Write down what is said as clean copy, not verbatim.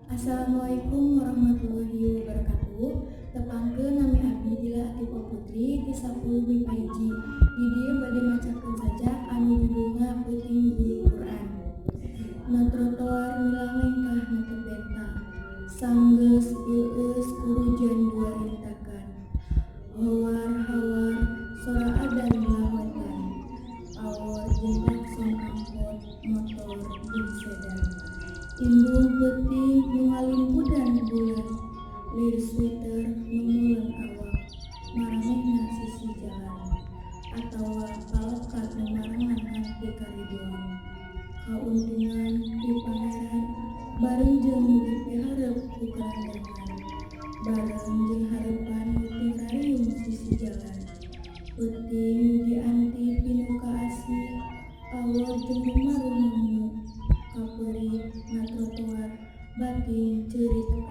Assalamualaikum warahmatullahi wabarakatuh. Tepangkeun, nami abdi Dila Atifah Putri ti 10 MIPA 1. Di dieu bade macakeun sajak anu judulna Peuting Guru Quran. Na trotoar milang lengkah na teu bentang. Sanggeus eueus ku hujan dua rintakan. Howar-hawar sora adan belah wetan. Awor jeung klakson angkot, motor jeung sedan. Indung peuting nu ngalimpudan bulan. Lir sweater nu muleun awak maramehna sisi jalan. Atawa palokat nu marengan pikaridoan. Kauntungan ti pangeran bareng jeung nu dipiharep ku kerandangan. Bareng jeung hareupan nu tingrariung sisi jalan. Peuting nu dianti pinuh kaasih, awor jeung rumaruh nemu. Kapeurit na trotoar bating ceurik.